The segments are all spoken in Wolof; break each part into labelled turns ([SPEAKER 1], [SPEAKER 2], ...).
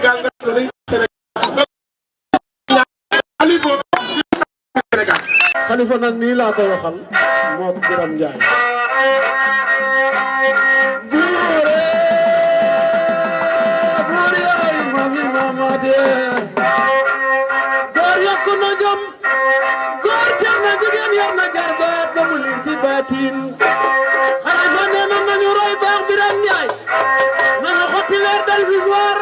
[SPEAKER 1] Sénégal nga dañuy Sénégal
[SPEAKER 2] Khalifa nag nii laa koy waxal moom Birame Ndiaye buur yaay mami mamade góor yokk na jom góor cer na jigéen yor na jarbaat ba mu lim ci baatin Khalifa nee na nañu roy baax Birame Ndiaye nañu xotti leer dal fi war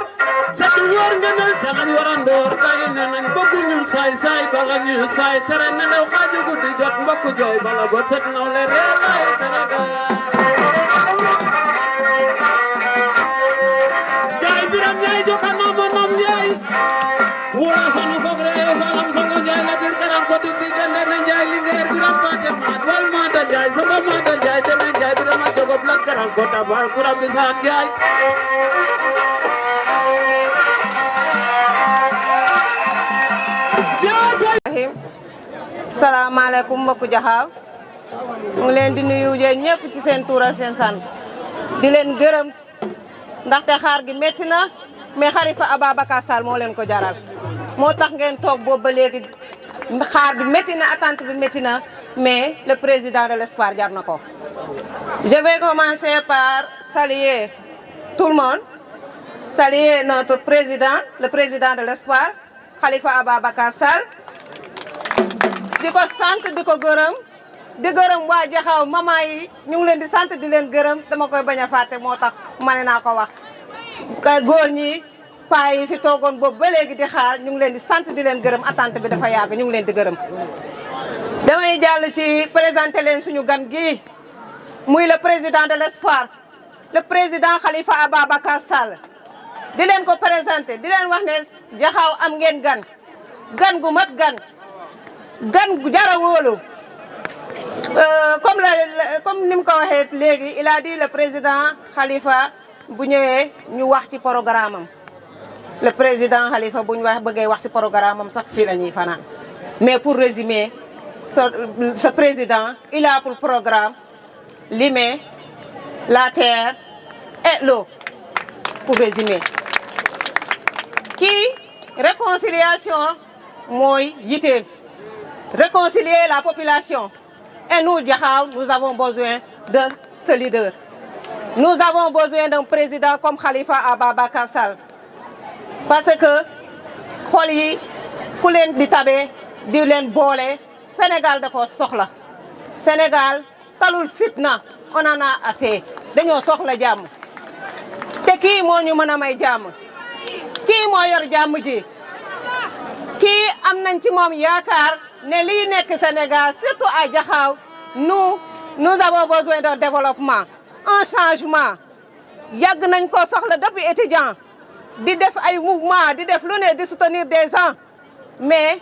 [SPEAKER 2] set wóor nga nal taxañ warandoor gayi ne nañ bëggu ñu saay saay bala ñu saay tere ne ndew xaaju guddi jot mbokk jooy bala bot set naw le reer laay Sénégal jaay Birame Ndiaye joka nooma noom Ndiaye wura sanu fog re falam songo Ndiaye la dir karam ko dubbi gande na Ndiaye lingeer Birame Pate maat wal maata Ndiaye sama maata Ndiaye dana Ndiaye Birame a jogob lak karam ko tabal kuram bisaan Ndiaye
[SPEAKER 3] salaamaaleykum mbokku Jaxaaw mu ngi leen di nuyu yéen ñëpp ci seen tur ak seen sant di leen gërëm ndaxte xaar gi métti na mais Khalifa Ababacar Sall moo leen ko jaral moo tax ngeen toog boobu ba léegi xaar bi métti na attente bi métti na mais le président de l'espoir jar na ko. Je vais commencer par saluer tout le monde, saluer notre président, le président de l'espoir, Khalifa Ababacar Sall. di ko sant di ko gërëm di gërëm waa Jaxaaw mama yi ñu ngi leen di sant di leen gërëm dama koy bañ a fàtte moo tax ma ne naa ko wax kay góor ñi paa yi fi toogoon boobu ba léegi di xaar ñu ngi leen di sant di leen gërëm attente bi dafa yàgg ñu ngi leen di gërëm damay jàll ci présenter leen suñu gan gi muy le président de l'espoir le président Khalifa Ababacar Sall di leen ko présenter di leen wax ne Jaxaaw am ngeen gan gu mat gan gu jara wóolu comme ni mu ko waxee léegi il a dit le président Khalifa bu ñëwee ñu wax ci programme am le président Khalifa bu ñu bëggee wax ci programme am sax fii la ñuy fanaan mais pour résumer ce président il a pour programme l'humain, la terre et l'eau pour résumer kii réconciliation mooy yitteem réconcilier la population. Et nous, Jaxaaw, nous avons besoin de ce leader. Nous avons besoin d'un président comme Khalifa Ababacar Sall. Parce que xol yi ku leen di tabe di leen boole Sénégal da ko soxla. Sénégal talul fitna on en a assez dañoo soxla jàmm. te kii moo ñu mën a may jàmm. kii moo yor jàmm ji. kii am nañ ci moom yaakaar ne lii nekk Sénégal surtout à Jaxaaw nous avons besoin d'un développement un changement yàgg nañ ko soxla depuis étudiant di def ay mouvement di def lu ne di soutenir des gens mais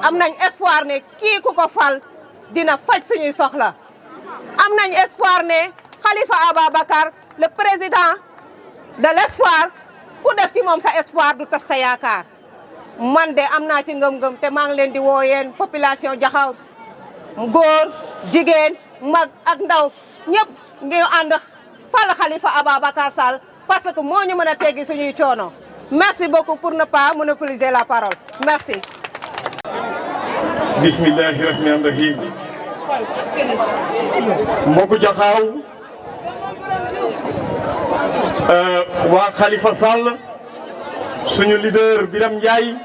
[SPEAKER 3] am nañ espoir ne kii ku ko fal dina faj suñuy soxla am nañ espoir ne Khalifa Ababacar le président de l'espoir ku def ci moom sa espoir du tas sa yaakaar man de am naa ci ngëm-ngëm te maa ngi leen di woo yéen population Jaxaaw góor jigéen mag ak ndaw ñëpp ngi ànd fal Khalifa Ababacar Sall parce que moo ñu mën a teggi suñuy coono merci beaucoup pour ne pas monopoliser la parole merci.
[SPEAKER 1] bismillahi rahmani rahim mbokku Jaxaaw waa Khalifa Sall suñu leader Birame Ndiaye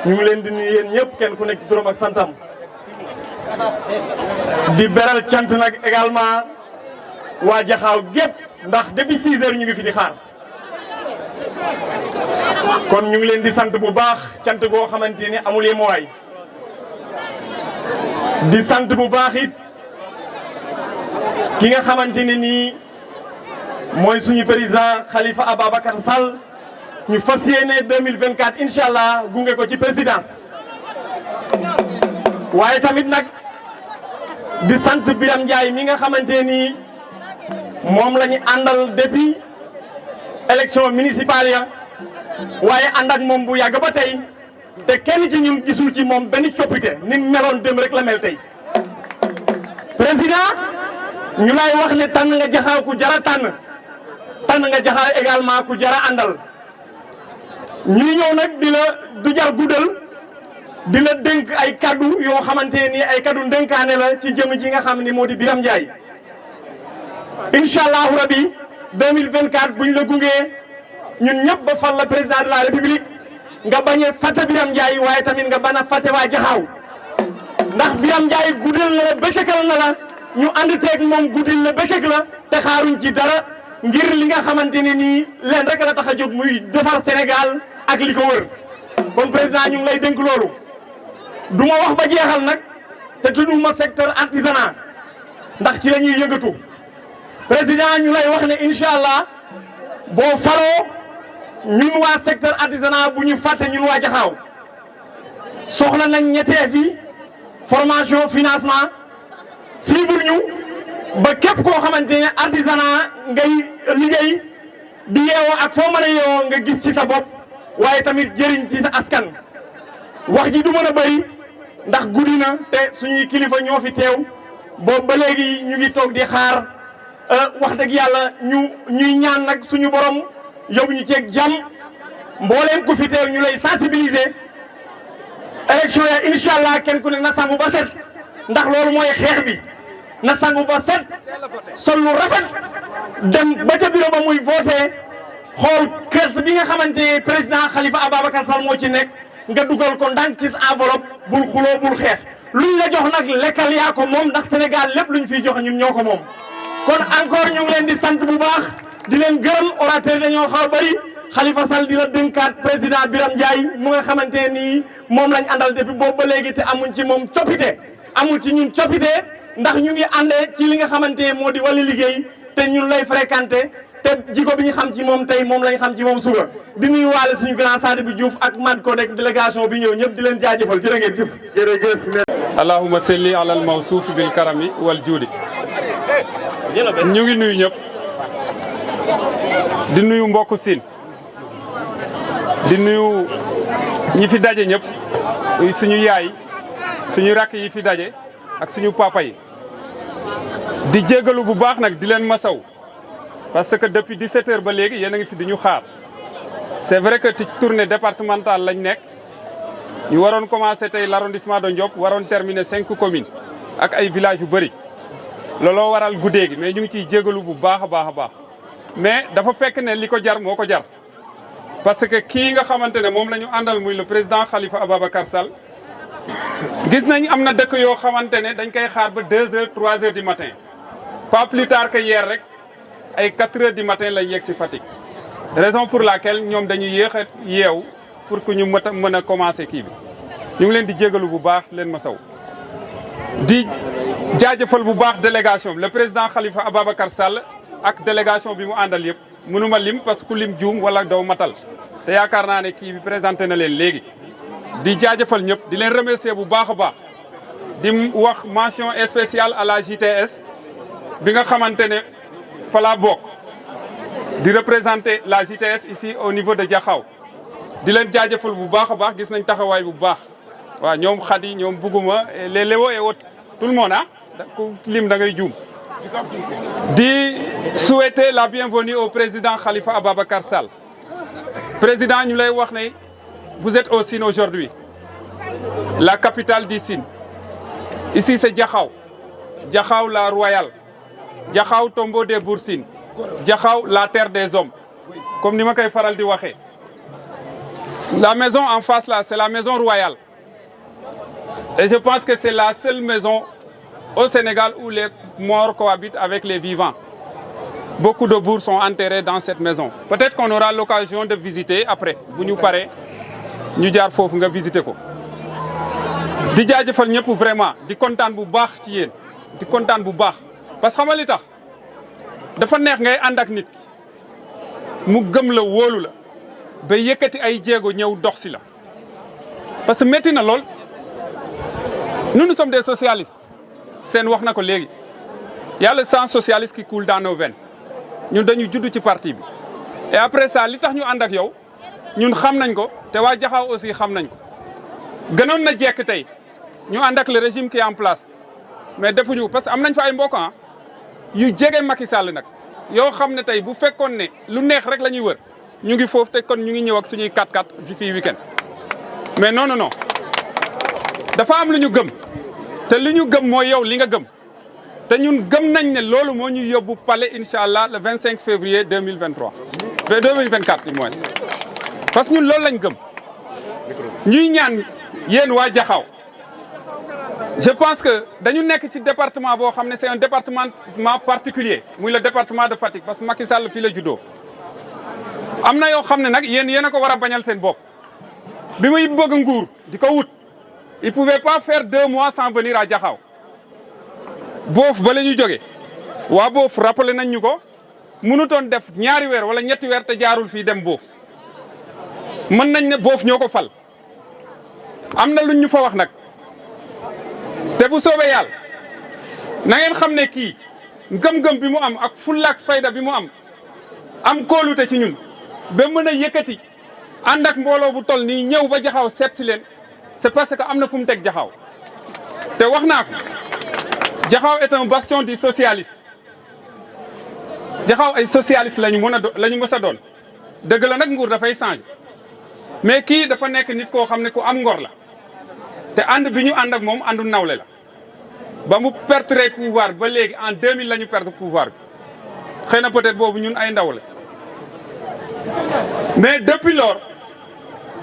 [SPEAKER 1] ñu ngi leen di nuyu yéen ñëpp kenn ku nekk turam ak santam di beral cant nag également waa Jaxaaw gépp ndax depuis 6 heures ñu ngi fi di xaar kon ñu ngi leen di sant bu baax cant goo xamante ni amul yemuwaay di sant bu baax it ki nga xamante ne nii mooy suñu président Khalifa Ababacar Sall ñu fas yéene 2024 incha allah gunge ko ci présidence waaye tamit nag di sant Birame Ndiaye mi nga xamante ni moom la ñu àndal depuis élection municipale ya waaye ànd ak moom bu yàgg ba tey te kenn ci ñun gisul ci moom benn coppite ni meloon dem rek la mel tey président ñu lay wax ne tànn nga Jaxaaw ku jara tànn nga Jaxaaw également ku jara àndal ñuy ñëw nag di la du jar guddal di la dénk ay kaddu yoo xamante ni ay kaddu ndénkaane la ci jëm ji nga xam ni moo di Birame Ndiaye incha allahu rabi 2024 buñ la gungee ñun ñëpp ba fal la président de la république nga bañ a fàtte Birame Ndiaye waaye tamit nga bañ a fàtte waa Jaxaaw ndax Birame Ndiaye guddal na la bëccëgal na la ñu ànd teeg moom guddil la bëccëg la te xaaruñ ci dara ngir li nga xamante ne nii leen rek la tax a jóg muy defar Sénégal ak li ko wër kon président ñu ngi lay dénk loolu du ma wax ba jeexal nag te tudduma secteur artisanat ndax ci la ñuy yëngatu président ñu lay wax ne incha allah boo faloo ñun waa secteur artisanat bu ñu fàtte ñun waa Jaxaaw soxla nañ ñettee fi formation financement suivre ñu ba képp koo xamante ne artisanat ngay liggéey di yeewoo ak foo mën a yeewoo nga gis ci sa bopp waaye tamit jëriñ ci sa askan wax ji du mën a bëri ndax guddi na te suñuy kilifa ñoo fi teew boobu ba léegi ñu ngi toog di xaar wax dëgg yàlla ñuy ñaan nag suñu borom yóbbu ñu ceeg jàmm mbooleem ku fi teew ñu lay sensibiliser élection ya incha allah kenn ku ne na sangu ba set ndax loolu mooy xeex bi na sangu ba set sol lu rafet dem ba ca bureau ba muy voté xool carte bi nga xamante ne président Khalifa Ababacar Sall moo ci nekk nga dugal ko ndànk ci enveloppe bul xuloo bul xeex luñ la jox nag lekkal yaa ko moom ndax Sénégal lépp luñ fiy jox ñun ñoo ko moom. kon encore ñu ngi leen di sant bu baax di leen gërëm orateur dañoo xaw a bëri Khalifa Sall di la dénkaat président Birame Ndiaye mu nga xamante ne nii moom lañ àndal depuis boobu ba léegi te amuñ ci moom coppite amul ci ñun coppite ndax ñu ngi àndee ci li nga xamante ne moo di wàllu liggéey te ñun lay fréquenté te jiko bi ñu xam ci moom tey moom lañ xam ci moom suba di nuyu waale suñu grand Sadibou Diouf ak Mad ko nekk délégation bi ñëw ñëpp di leen jaajëfal jërë ngeen jëf.
[SPEAKER 4] jërëjëf. allahumma salli ala al mawsuuf bil karami wal juudi. ñu ngi nuyu ñëpp di nuyu mbokku Sine di nuyu ñi fi daje ñëpp suñu yaay suñu rakk yi fi daje ak suñu papa yi di jégalu bu baax nag di leen masaw parce que depuis 17 heures ba léegi yéen a ngi fi di ñu xaar c'est vrai que ci tournée départementale lañ nekk ñu waroon commencer tey l'arrondissement de Ndiop waroon terminer 5 communes ak ay villages yu bëri looloo waral guddee gi mais ñu ngi ciy jégalu bu baax a baax a baax mais dafa fekk ne li ko jar moo ko jar parce que kii nga xamante ne moom la ñu àndal muy le président Khalifa Ababacar Sall gis nañ am na dëkk yoo xamante ne dañ koy xaar ba 2 heures 3 heures du matin pas plus tard que hier rek ay 4 heures du matin lañ yegg si Fatick raison pour laquelle ñoom dañuy yéex a yeew pour que ñu mën a commencer kii bi ñu ngi leen di jégalu bu baax leen ma saw di jaajëfal bu baax délégation bi le président Khalifa Ababacar Sall ak délégation bi mu àndal yëpp mënuma lim parce que ku lim juum wala daw matal te yaakaar naa ne kii bi présenté na leen léegi di jaajëfal ñëpp di leen remercier bu baax a baax di wax mention spéciale à la JTS bi nga xamante ne fa laa bokk di représenter la JTS ici au niveau de Diakhao di leen jaajëfal bu baax a baax gis nañ taxawaay bu baax waaw ñoom Khady ñoom Bougouma les Léo et autres tout le monde ku lim da ngay juum di souhaiter la bienvenue au président Khalifa Ababacar Sall président ñu lay wax ne vous êtes au Sine aujourd'hui la capitale du Sine ici c'est Diakhao Diakhao la royale Diakhao tombeau des Bour Sine Diakhao la terre des hommes comme ni ma koy faral di waxee la maison en face là c'est la maison royale et je pense que c'est la seule maison au Sénégal où les morts cohabitent avec les vivants. Beaucoup de bourgs sont enterrés dans cette maison. Peut-être qu'on aura l'occasion de visiter après. Bu ñu paree ñu jaar foofu nga visiter ko. di jaajëfal ñëpp vraiment di kontaan bu baax ci yéen di kontaan bu baax parce que xam nga li tax dafa neex ngay ànd ak nit mu gëm la wóolu la ba yëkkati ay jéego ñëw dox si la parce que métti na lool nous sommes des socialistes. Seen wax na ko léegi y a le sang socialiste qui coule dans nos veines ñun dañu judd ci parti bi et après ça li tax ñu ànd ak yow ñun xam nañ ko te waa Diakhao aussi xam nañ ko gënoon na jekk tey ñu ànd ak le régime qui est en place mais defuñu parce que am nañ fa ay mbokk yu jege Macky Sall nag yoo xam ne tey bu fekkoon ne lu neex rek la ñuy wër ñu ngi foofu te kon ñu ngi ñëw ak suñuy 4x4 fii week-end mais non non non dafa am lu ñu gëm te li ñu gëm mooy yow li nga gëm te ñun gëm nañ ne loolu moo ñu yóbbu palais incha allah le 25 février 2024 du moins parce que ñun loolu lañ gëm ñuy ñaan yéen waa Jaxaaw je pense que dañu nekk ci département boo xam ne c'est un département particulier muy le département de Fatick parce que Macky Sall fii la juddoo am na yoo xam ne nag yéen a ko war a bañal seen bopp bi muy bëgg nguur di ko wut il pouvait pas faire 2 mois sans venir à Jaxaaw boof ba la ñu jógee waa boof rappelé nañ ñu ko mënutoon def ñaari weer wala ñetti weer te jaarul fii dem boof mën nañ ne boof ñoo ko fal am na luñ ñu fa wax nag te bu soobee yàlla na ngeen xam ne kii ngëm-ngëm bi mu am ak fullaak fayda bi mu am kóolute ci ñun ba mën a yëkkati ànd ak mbooloo bu tol nii ñëw ba Jaxaaw seet si leen c'est parce que am na fu mu teg Jaxaaw te wax naa ko Jaxaaw est un bastion du socialiste Jaxaaw ay socialiste la ñu mës a doon dëgg la nag nguur dafay changer mais kii dafa nekk nit koo xam ne ku am ngor la te ànd bi ñu ànd ak moom àndu nawle la ba mu perdre pouvoir ba léegi en 2000 la ñu perdre pouvoir bi xëy na peut-être boobu ñun ay ndaw la mais depuis lors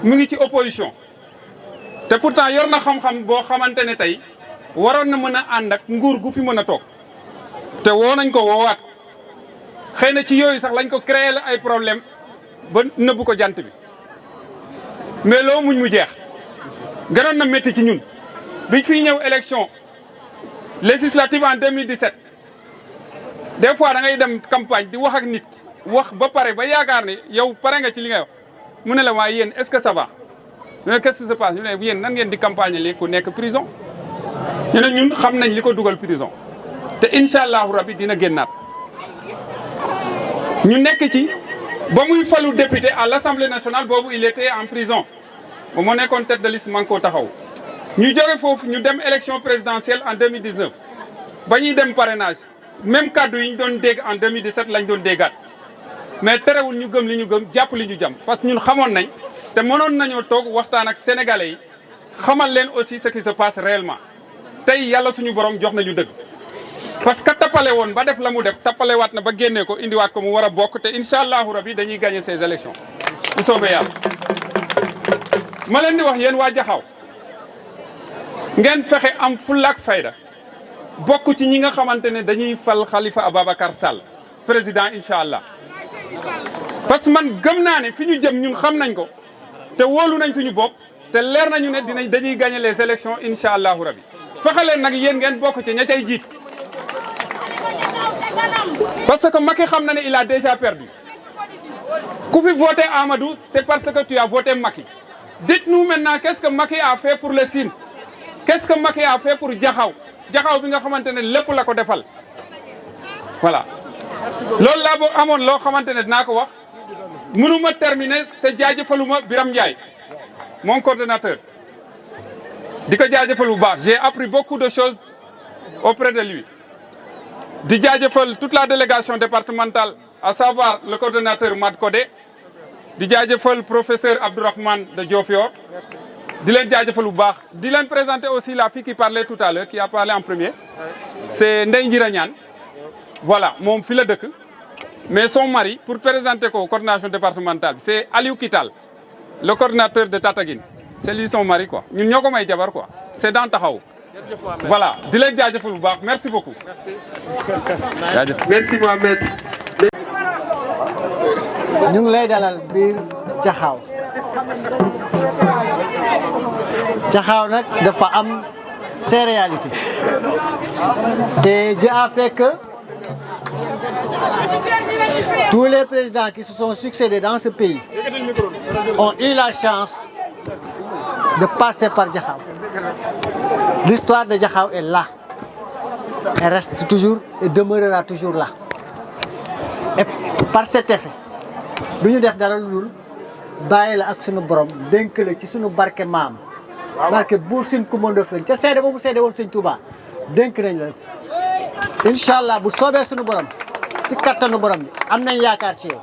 [SPEAKER 4] mu ngi ci opposition te pourtant yor na xam-xam boo xamante ne tey waroon na mën a ànd ak nguur gu fi mën a toog te woo nañ ko woowaat xëy na ci yooyu sax lañ ko créé la ay problème ba nëbbu ko jant bi mais loo muñ mu jeex gënoon na métti ci ñun biñ fiy ñëw élection législative en 2017 des fois da ngay dem campagne di wax ak nit wax ba pare ba yaakaar ne yow pare nga ci li ngay wax mu ne la waaye yéen est-ce que ça va ñu ne qu'est-ce qui se passe ñu ne yéen nan ngeen di campagne li ku nekk prison ñu ne ñun xam nañ li ko dugal prison te incha allahu rabi dina génnaat ñu nekk ci ba muy falu député à l'Assemblée nationale boobu il était en prison ba moo nekkoon tête de liste Manko Taxawu ñu jóge foofu ñu dem élection présidentielle en 2019 ba ñuy dem parrainage même kaddu yi ñu doon dégg en 2017 lañ doon déggaat mais terewul ñu gëm li ñu gëm jàpp li ñu jàmm parce que ñun xamoon nañ te mënoon nañoo toog waxtaan ak sénégalais yi xamal leen aussi ce qui se passe réellement tey yàlla suñu borom jox nañu dëgg parce que tappale woon ba def la mu def tappalewaat na ba génnee ko indiwaat ko mu war a bokk te incha allahu rabi dañuy gagner ces élections bu soobee yàlla. ma leen di wax yéen waa Jaxaaw ngeen fexe am fullaak fayda bokk ci ñi nga xamante ne dañuy fal Khalifa Ababacar Sall président incha allah parce que man gëm naa ne fi ñu jëm ñun xam nañ ko te wóolu nañ suñu bopp te leer nañu ne dañuy gagner les élections incha allahu rabi fexe leen nag yéen ngeen bokk ci ña cay jiit parce que Macky xam na ne il a déjà perdu ku fi voté Amadou c'est parce que tu as voté Macky. Dites-nous maintenant qu'est-ce que Macky a fait pour le Sine qu'est-ce que Macky a fait pour Jaxaaw Jaxaaw bi nga xamante ne lépp la ko defal voilà loolu laa boo amoon loo xamante ne dinaa ko wax mënuma terminer te jaajëfaluma Biram Ndiaye mon coordonnateur di ko jaajëfal bu baax j'ai appris beaucoup de choses auprès de lui di jaajëfal toute la délégation départementale à savoir le coordonnateur Mad Kodé di jaajëfal professeur Abdourahmane de Diofior di leen jaajëfal bu baax di leen présenter aussi la fille qui parlait tout à l'heure qui a parlé en premier c'est Ndeye Ndira Niane voilà moom fi la dëkk mais son mari pour présenter ko coordination départementale c'est Aliou Kital le coordinateur de Tataguine c'est lui son mari quoi ñun ñoo ko may jabar quoi c'est dans Taxawu voilà di leen jaajëfal bu baax merci beaucoup
[SPEAKER 2] merci Mohamed.
[SPEAKER 5] ñu ngi lay dalal biir Jaxaaw Jaxaaw nag dafa am ses réalités te Dieu a fait que tous les présidents qui se sont succédés dans ce pays ont eu la chance de passer par Jaxaaw. L'histoire de Jaxaaw est là. Elle reste toujours et demeurera toujours là. Et par cet effet du ñu def dara lu dul bàyyi la ak sunu borom dénk la ci sunu barke maam barke Buur Sine Coumba Ndoffène ca seede boobu seede woon Sëñ Touba dénk nañ la incha allah bu soobee sunu borom ci kattanu borom bi am nañ yaakaar ci yow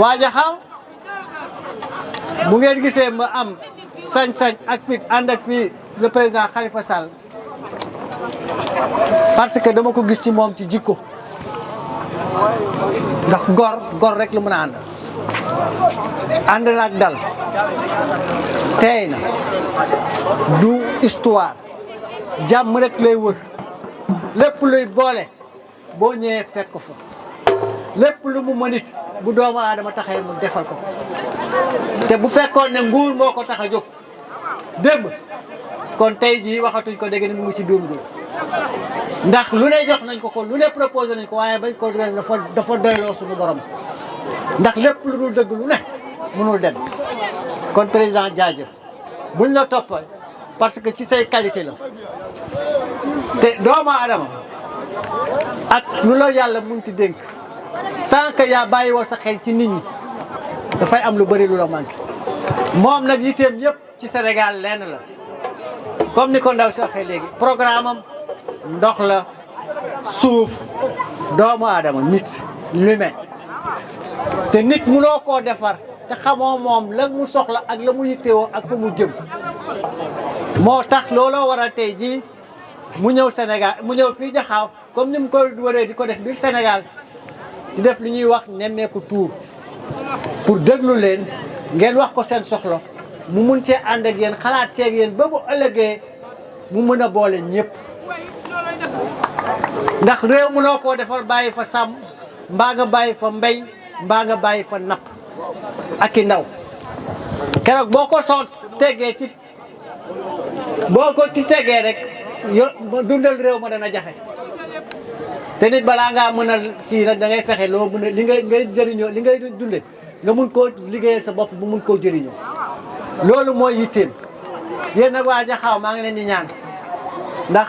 [SPEAKER 5] waa Jaxaaw bu ngeen gisee ma am sañ-sañ ak fit ànd ak fii le président Khalifa Sall parce que dama ko gis ci moom ci jikko ndax gor rek lu mën a ànd na ak dal tey na du histoire jàmm rek lay wër lépp luy boole boo ñëwee fekk fa lépp lu mu mënit bu doomu aadama taxee mu defal ko te bu fekkoon ne nguur moo ko tax a jóg démb kon tey jii waxatuñ ko dégg ne mu ngi ci dóom ndax lu ne jox nañ ko lu ne proposé nañ ko waaye bañ ko def dafa doyloo suñu borom ndax lépp lu dul dëgg lu ne mënul dem kon président jaajëf buñ la toppal parce que ci say qualité la te doomu aadama ak lu la yàlla mun ti dénk tant que yaa bàyyi woo sa xel ci nit ñi dafay am lu bëri lu la manqué moom nag yitteem yëpp ci Sénégal lenn la comme ni ko ndaw si waxee léegi programme am ndox la suuf doomu aadama nit l'humain te nit munoo koo defar te xamoo moom la mu soxla ak la mu yittewoo ak fa mu jëm moo tax looloo waral tey jii mu ñëw Sénégal mu ñëw fii Jaxaaw comme ni mu ko waree di ko def biir Sénégal di def li ñuy wax nemmeeku tuur pour déglu leen ngeen wax ko seen soxla mu mun cee ànd ak yéen xalaat ceeg yéen ba bu ëllëgee mu mën a boole ñëpp ndax réew mënoo koo defal bàyyi fa sàmm mbaa nga bàyyi fa mbéy mbaa nga bàyyi fa napp ak i ndaw keroog boo ko soo tegee ci boo ko ci tegee rek dundal réew ma dana jafe te nit balaa ngaa mën a kii nag da ngay fexe loo mën a li ngay jëriñoo li ngay dunde nga mun koo liggéeyal sa bopp bu mun koo jëriñoo loolu mooy yitteem yéen nag waa Jaxaaw maa ngi leen di ñaan ndax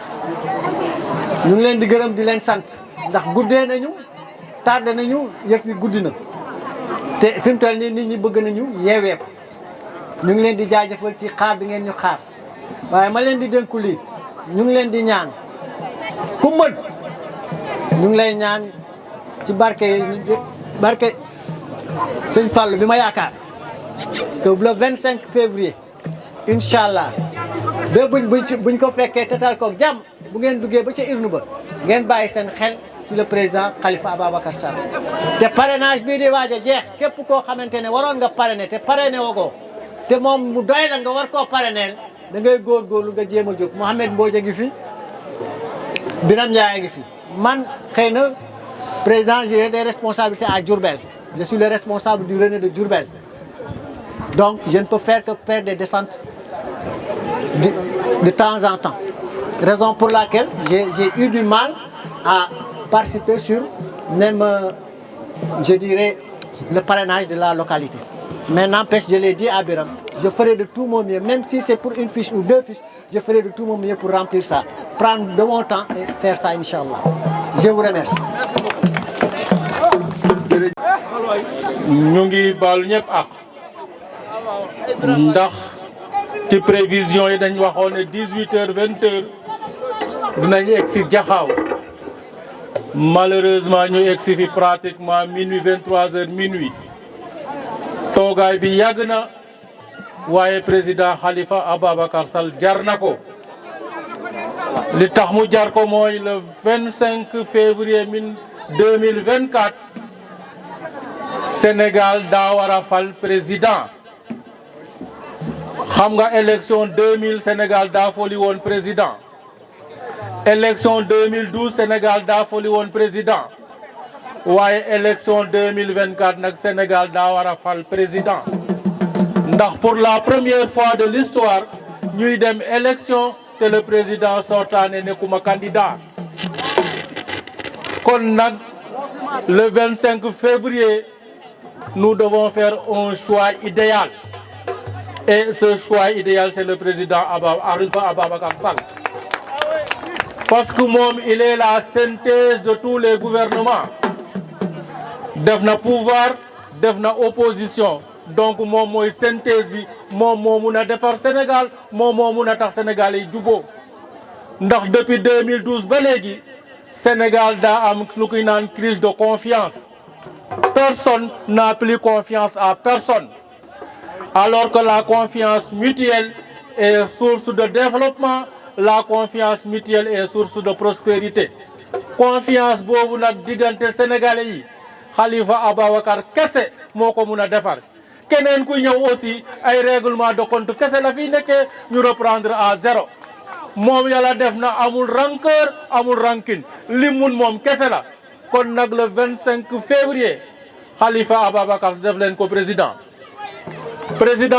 [SPEAKER 5] ñu ngi leen di gërëm di leen sant ndax guddee nañu tardé nañu yëf yi guddi na te fi mu toll nii nit ñi bëgg nañu yeewee ko ñu ngi leen di jaajëfal ci xaar bi ngeen ñu xaar waaye ma leen di dénku lii ñu ngi leen di ñaan ku mën ñu ngi lay ñaan ci barke sëñ Fallou bi ma yaakaar te le 25 février incha allah ba buñ ko fekkee tetal ko jàmm bu ngeen duggee ba ca urne ba ngeen bàyyi seen xel ci le président Khalifa Ababacar Sall te parrainage bii di waaj a jeex képp koo xamante ne waroon nga parrainer te parrainé woo te moom mu doy la nga war koo parrainer da ngay góorgóorlu nga jéem a jóg Mouhamed Mbodj a ngi fi Biram Ndiaye a ngi fi man xëy na président j'ai des responsabilités à Diourbel je suis le responsable du René de Diourbel donc je ne peux faire que faire des descentes de temps en temps raison pour laquelle j'ai eu du mal à participer sur même je dirais le parrainage de la localité mais n'empêche je l'ai dit à Biram je ferai de tout mon mieux même si c'est pour une fiche ou deux fiches je ferai de tout mon mieux pour remplir ça prendre de mon temps et faire ça inchallah je vous remercie.
[SPEAKER 1] ñu ngi baal ñëpp ak ndax ci prévision yi dañ waxoon ne 18h 20h dinañ egg si Jaxaaw malheureusement ñu egg si fi pratiquement minuit 23h minuit toogaay bi yàgg na waaye président Khalifa Ababacar Sall jar na ko li tax mu jar ko mooy le 25 février 2024 Sénégal daa war a fal président xam nga élection 2000 Sénégal daa foli woon président élection 2012 Sénégal daa foli woon président waaye élection 2024 nag Sénégal daa war a fal président ndax pour la première fois de l'histoire ñuy dem élection te le président sortant ne nekkuma candidat kon nag le 25 février nous devons faire un choix idéal et ce choix idéal c'est le président Khalifa Ababacar Sall parce que moom il est la synthèse de tous les gouvernements def na pouvoir def na opposition donc moom mooy synthèse bi moom moo mun a defar Sénégal moom moo mun a tax Sénégal yi juboo ndax depuis 2012 ba léegi Sénégal daa am lu koy naan crise de confiance
[SPEAKER 6] personne n'a plus confiance à personne. Alors que la confiance mutuelle est source de développement, la confiance mutuelle est source de prospérité. Confiance boobu nag diggante sénégalais yi Khalifa Ababacar kese moo ko mun a defar keneen ku ñëw aussi ay règlement de compte kese la fi nekkee ñu reprendre à zéro moom yàlla def na amul rancœur amul rancune li mun moom kese la kon nag le 25 février Khalifa Ababacar def leen ko président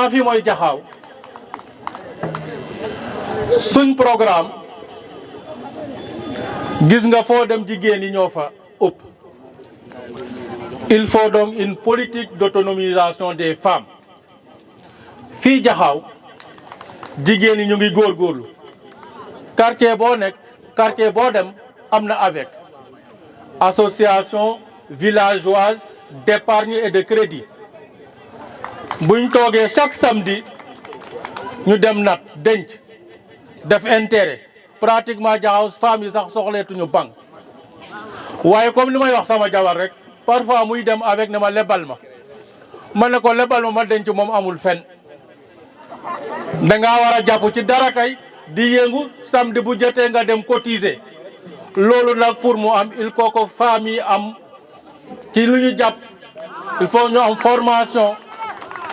[SPEAKER 6] fii mooy Jaxaaw suñ programme gis nga foo dem jigéen ñi ñoo fa ëpp il faut donc une politique d'autonomisation des femmes fii Jaxaaw jigéen ñi ñu ngi góorgóorlu quartier boo nekk quartier boo dem am na avec association villageoise d'épargne et de crédit buñ toogee chaque samedi ñu dem nat denc def intérêt pratiquement Jaxaaw femmes yi sax soxleetuñu banque waaye comme li may wax sama jabar rek parfois muy dem avec ne ma lebal ma ne ko lebal ma denc moom amul fen dangaa war a jàpp ci dara kay di yëngu samedi bu jotee nga dem cotiser loolu nag pour mu am il faut que femmes yi am ci lu ñu jàpp il faut ñu am formation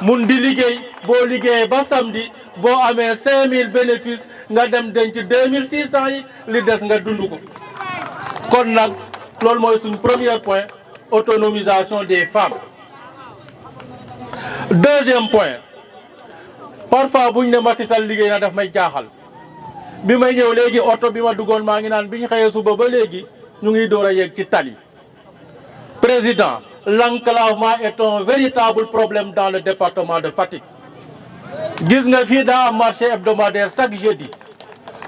[SPEAKER 6] mun di liggéey boo liggéeyee ba samedi boo amee 5000 bénéfice nga dem denc 2600 yi li des nga dund ko kon nag loolu mooy suñ premier point autonomisation des femmes. Deuxième point parfois buñ ne Macky Sall liggéey na daf may jaaxal bi may ñëw léegi oto bi ma duggoon maa ngi naan bi ñu xëyee suba ba léegi ñu ngi door a yegg ci tali. Président, l'enclavement est un véritable problème dans le département de Fatick. gis nga fii daa am marché hebdomadaire chaque jeudi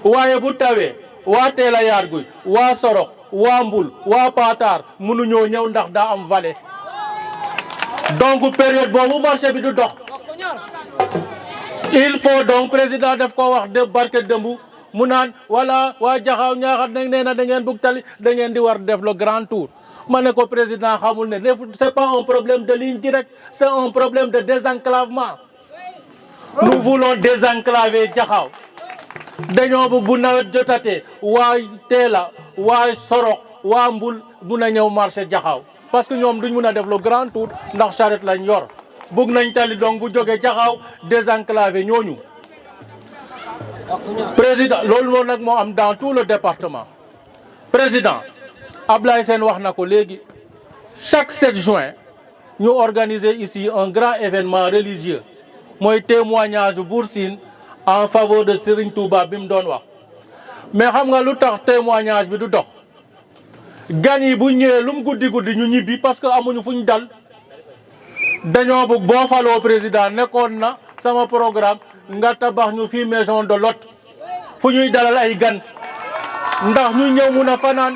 [SPEAKER 6] waaye bu tawee waa Teela Yarguy waa Sorok waa Mbul waa Patar mënuñoo ñëw ndax daa am vallée donc période boobu marché bi du dox il faut donc président def ko wax de barke dëmbu mu naan voilà waa Jaxaaw Ñaaxar nag nee na da ngeen bugg tali da ngeen di war def le grand tour ma ne ko président xamul ne c'est pas un problème de ligne directe c'est un problème de désenclavement. Nous voulons désenclaver Jaxaaw dañoo bëgg bu nawet jotatee waa Teela waa Sorok waa Mbul mun a ñëw marché Jaxaaw parce que ñoom duñ mun a def le grand tour ndax charrette lañ yor bëgg nañ tali donc bu jógee Jaxaaw désenclaver ñooñu. Président loolu moom nag moo am dans tout le département. Président Ablaye Sène wax na ko léegi chaque 7 juin ñu organiser ici un grand événement religieux. mooy témoignage Bour Sine en faveur de Serigne Touba bi mu doon wax mais xam nga lu tax témoignage bi du dox gan yi bu ñëwee lu mu guddi guddi ñu ñibbi parce que amuñu fuñ dal dañoo bëgg boo faloo président nekkoon na sama programme nga tabax ñu fii maison de l'hôte fu ñuy dalal ay gan ndax ñu ñëw mun a fanaan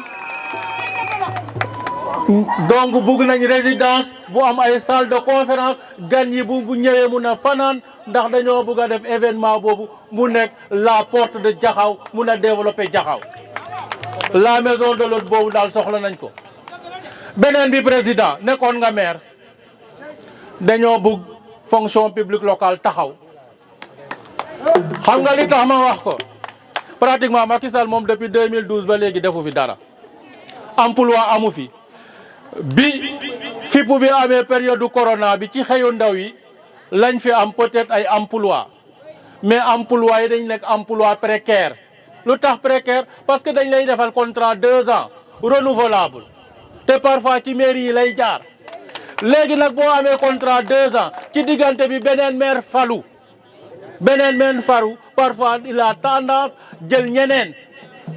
[SPEAKER 6] donc bugg nañ résidence bu am ay salle de conférence gan yi bu ñëwee mun a fanaan ndax dañoo bugg a def événement boobu mu nekk la porte de Jaxaaw mun a développer Jaxaaw la maison de l'hôte boobu daal soxla nañ ko. beneen bi président nekkoon nga maire dañoo bugg fonction publique locale taxaw xam nga li tax ma wax ko pratiquement Macky Sall moom depuis 2012 ba léegi defu fi dara emploi amu fi. bi fippu bi amee période du corona bi ci xëyu ndaw yi lañ fi am peut-être ay emploi mais emploi yi dañ nekk emploi précaire lu tax précaire parce que dañ lay defal contrat 2 ans renouvelable te parfois ci mairie yi lay jaar léegi nag boo amee contrat 2 ans ci diggante bi beneen maire falu parfois il a tendance jël ñeneen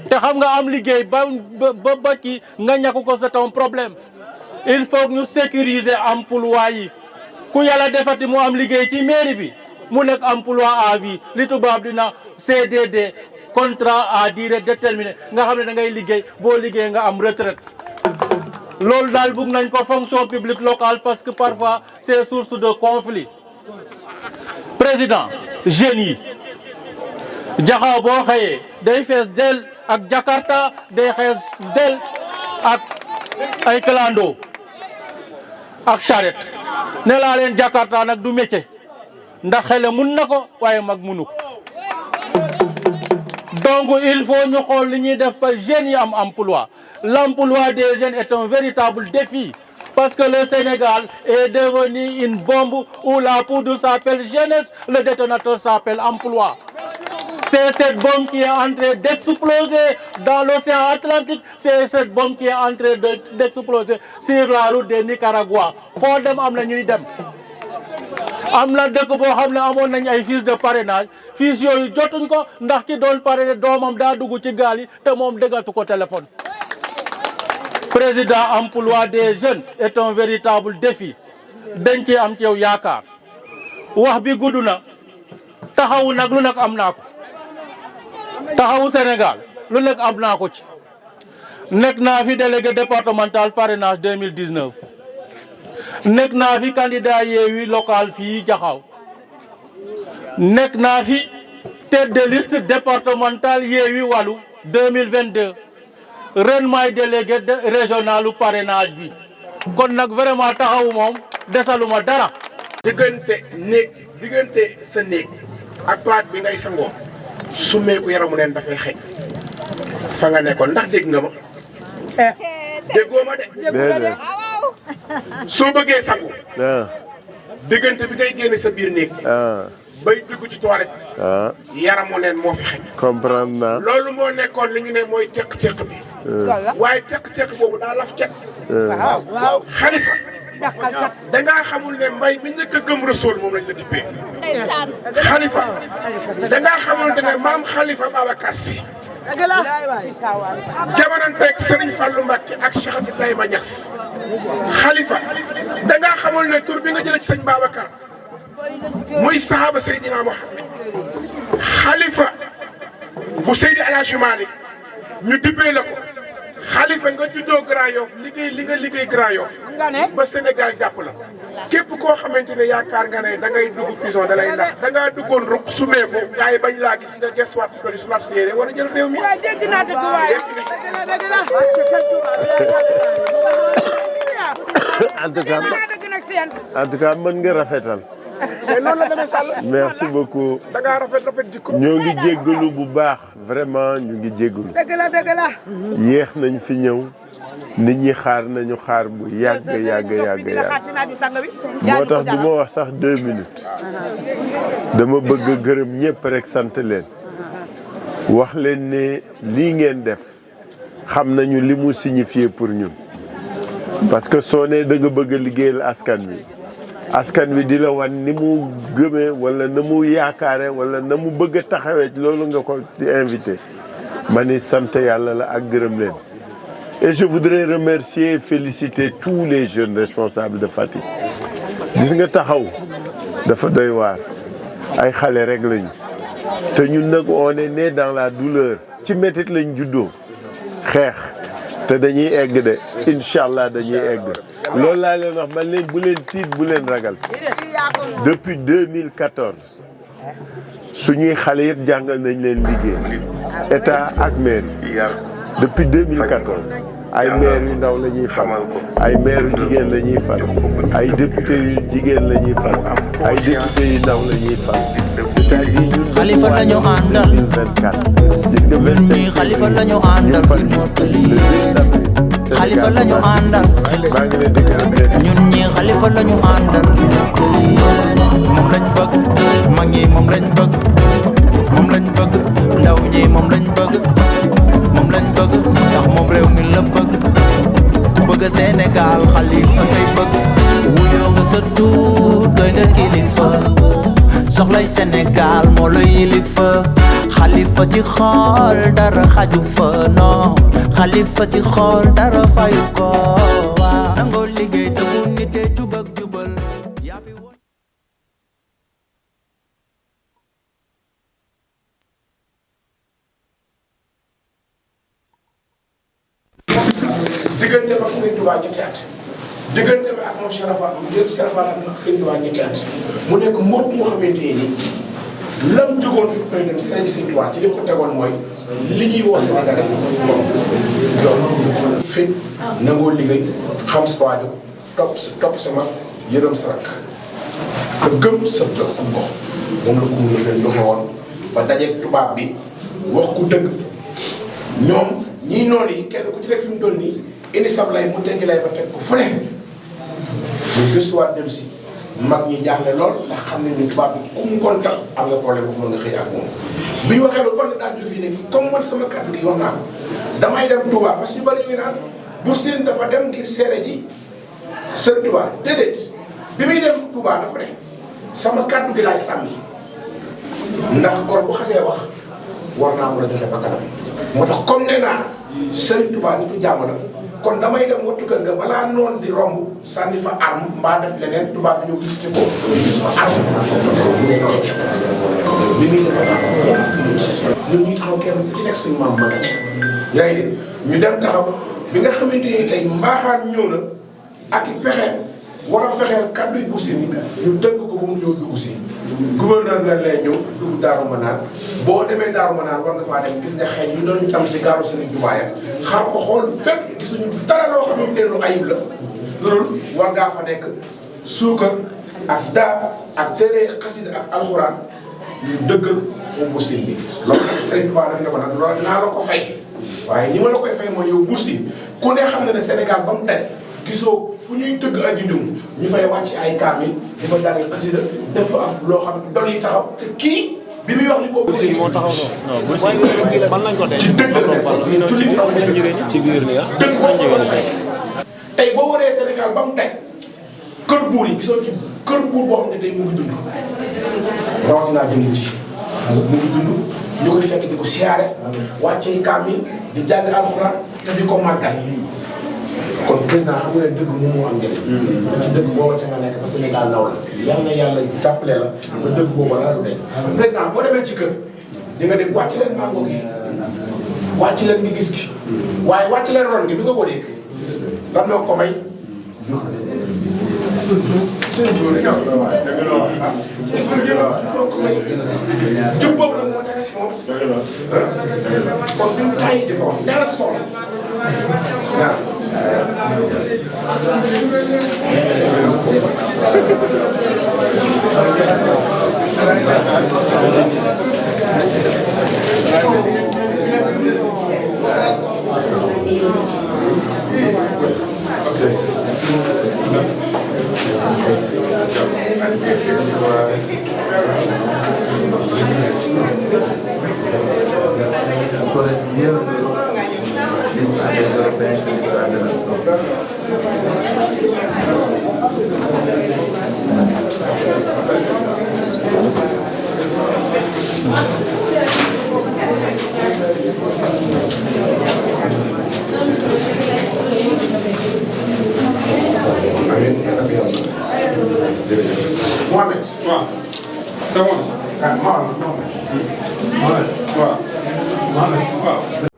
[SPEAKER 6] te xam nga am liggéey ba ci nga ñàkk ko c'est un problème. Il faut que ñu sécuriser emploi yi ku yàlla defati mu am liggéey ci mairie bi mu nekk emploi à vie li tubaab dina CDD contrat à durée déterminée nga xam ne da ngay liggéey boo liggéey nga am retraite loolu daal bëgg nañ ko fonction publique locale parce que parfois c'est source de conflit. Président jeunes yi Jaxaaw boo xëyee day fees del ak Jakarta day fees del ak ay clando ak charrette ne laa leen Jakarta nag du métier ndax xele mun na ko waaye mag munu ko donc il faut ñu xool li ñuy def ba jeunes yi am emploi. L'emploi des jeunes est un véritable défi parce que le Sénégal est devenu une bombe où la poudre s'appelle jeunesse, le détonateur s'appelle emploi. C'est cette bombe qui est en train d'exploser dans l'océan Atlantique, c'est cette bombe qui est en train d'exploser sur la route de Nicaragua. Foo dem am na ñuy dem. Am na dëkk boo xam ne amoon nañ ay fiches de parrainage fiches yooyu jotuñ ko ndax ki doon parrainer doomam daa dugg ci gaal yi te moom déggatu ko téléphone. Président emploi des jeunes est un véritable défi dañ ci am ci yow yaakaar wax bi gudd na taxawu nag lu nekk am naa ko taxawu Sénégal lu nekk am naa ko ci nekk naa fi délégué départemental parrainage 2019 nekk naa fi candidat Yewwi local fii Jaxaaw nekk naa fi tête de liste départementale Yewwi Wallu 2022 ren maay délégué régionalu parrainage bi kon nag vraiment taxawu moom desaluma dara.
[SPEAKER 7] diggante sa néeg ak palaat bi ngay sangoo summeeku yaramu neen dafay xëy fa nga nekkoon ndax dégg nga ma. déggoo ma de. soo bëggee sangu. diggante bi ngay génne sa biir néeg. bay dugg ci toilette bi. yaramu neen moo fi xëy.
[SPEAKER 8] comprendre naa.
[SPEAKER 7] loolu moo nekkoon li ñu ne mooy teq-teq bi. waaye teq-teq boobu daa laf cet. waaw Xalifa. da ngaa xamul ne mbay mi njëkk a gëm Rasuul moom lañ la dippee. Xalifa da ngaa xamul ne maam Xalifa Babacar Sy. jamononteeg Serigne Fallou Mbacké ak Cheikh Ibrahima Niass. Xalifa da ngaa xamul ne tur bi nga jëlee ci sëñ Babacar muy sahaaba Seydina Mohamed. Xalifa bu Seydi El Hadji Malick ñu dippee la ko. Xalifa nga juddoo Grand Yoff liggéey li nga liggéey Grand Yoff ba Sénégal jàpp la képp koo xamante ne yaakaar nga ne da ngay dugg prison da lay ndax da ngaa duggoon ruq sumee ko gars yi bañ laa gis nga gestuwaat fi ko di sulaat si yére war a jël réew mi.
[SPEAKER 8] en tout cas mën nga rafetal.
[SPEAKER 7] mais noonu la demee Sall.
[SPEAKER 8] merci beaucoup.
[SPEAKER 7] da ngaa rafet jikko.
[SPEAKER 8] ñoo ngi jéggalu bu baax vraiment ñu ngi jéggalu.
[SPEAKER 3] dëgg la.
[SPEAKER 8] yéex nañ fi ñëw nit ñi xaar nañu xaar bu yàgg. moo tax du ma wax sax 2 minutes. dama bëgg a gërëm ñëpp rek sant leen. wax leen ne lii ngeen def xam nañu li mu signifié pour ñun. parce que soo nee da nga bëgg a liggéeyal askan wi. askan wi di la wan ni mu gëmee wala na mu yaakaare wala na mu bëgg a taxawee loolu nga ko di invité ma ni sant yàlla la ak gërëm leen. et je voudrais remercier et féliciter tous les jeunes responsables de Fatick. gis nga taxaw dafa doy waar ay xale rek lañu te ñun nag on est né dans la douleur ci métit lañ juddoo xeex te dañuy egg de incha allah dañuy egg. loolu laa leen wax man leen bu leen tiit bu leen ragal depuis 2014 suñuy xale yëpp jàngal nañ leen liggéey état ak maire depuis 2014 ay maire yu ndaw la ñuy fal ay maire yu jigéen la ñuy fal ay député yu jigéen la ñuy fal ay député yu ndaw la ñuy fal c'est-à-dire ñun
[SPEAKER 9] Xalifa la ñu àndal
[SPEAKER 8] 2024 gis nga
[SPEAKER 9] ñun ñii Xalifa la ñu àndal ngir mottali Xalifa la ñu àndal
[SPEAKER 8] maa ngi leen di gërëm
[SPEAKER 9] ñun ñii Xalifa la ñu àndal moom lañ bëgg mag ñi moom lañ bëgg ndaw ñi moom lañ bëgg ndax moom réew mi la bëgg ku bëgg Sénégal Xalifa ngay bëgg wuyoo nga sa tur doy nga kilifa soxlay Sénégal moo la yilifa Xalifa ci xool dara xaju fa non Xalifa ci xool dara fayu ko waaw nangoo liggéey te bu nit dee jubal yaa fi woon
[SPEAKER 7] diggante ak Sëriñ Tuubaa ñetti at diggante ak moom Serapha ak Sëriñ Tuubaa ñetti at mu nekk mbóot moo xamante ni lam jógoon fi koy dem si Sëriñ Tuubaa ci li ko tegoon mooy li ñuy woo Sénégalais yi moom fit nangoo liggéey xam sa waajur topp sama yërëm sa rakk te gëm sa gox moom la ko mun a fen doxe woon ba dajeeg tubaab bi wax ku dëgg ñoom ñii noonu yi kenn ku ci nekk fi mu toll nii indi sab lay mu teggi lay ba teg ko fële ñu gëstuwaat dem si mag ñi jaaxle lool ndax xam ne ni tubaab bi ku mu kontal am nga problème bu mën nga xëy ak moom bi ñu waxee loolu kon daa jóg fii ne comme man sama kàddu gi wax naa ko damay dem Touba parce que ñu bëri ñu ngi naan Bour Sine dafa dem ngir seere ji Sëriñ Touba déedéet bi muy dem Touba dafa ne sama kàddu gi laay sàmmi ndax gor bu xasee wax war naa mën a joxe bakkanam moo tax comme nee naa Sëriñ Touba nitu jàmm la kon damay dem wattu kër nga balaa noonu di romb sànni fa arme mbaa def leneen tubaab bi ñu gis ko gis fa arme bi muy dem ñun ñuy taxaw kenn ku ci nekk suñu maam ma yaa ngi dégg ñu dem taxaw bi nga xamante ni tey mbaaxaan ñëw na ak i pexe war a fexeel kàddu yi Bour Sine ñu tënk ko ba mu ñëw dugg si gouverneur nga lay ñëw dugg Daaru Manaan boo demee Daaru Manaan war nga faa dem gis nga xëy ñu doon tam ci gaaru Sëriñ Tuubaa ya xar ko xool fépp gisuñu dara loo xamante ne lu ayib la loolu war ngaa fa nekk suukar ak daab ak téere xasida ak alxuraan ñu dëggal moom Bour Sine bi loolu nag Sëriñ Tuubaa nag ne ko nag loolu naa la ko fay waaye ni ma la koy fay mooy yow Bour Sine ku ne xam na ne Sénégal ba mu daj gisoo fu ñuy tëgg aji ndum ñu fay wàcc ay kaamil di fa jàng xasida def fa am loo xam ne doon yi taxaw te kii bi muy wax li boobu Bour Sine moo taxaw noonu fan lañ ko dee ci dëgg la ci biir ni tey boo waree Sénégal ba mu daj kër buur yi gisoo ci kër buur boo xam ne tey mu ngi dund rawatina jëmm ji mu ngi dund ñu koy fekk di ko siyaare wàccee kaamil di jàng alxuraan te di ko màggal kon président xam nga ne dëgg moom moo am njëriñ ci dëgg booba ca nga nekk ba Sénégal naw la yal na yàlla jàppale la ba dëgg booba la du denc président boo demee ci kër di nga dégg wàcc leen mango gi wàcc leen ngi gis gi waaye wàcc leen ron gi bi nga ko dégg lan moo ko may jub boobu nag moo nekk si moom kon bi mu taay di ko wax ñaara sa soxla ñaar Mohamed.
[SPEAKER 4] waaw c'est bon.
[SPEAKER 7] Mohamed.
[SPEAKER 4] waaw. Mohamed. waaw.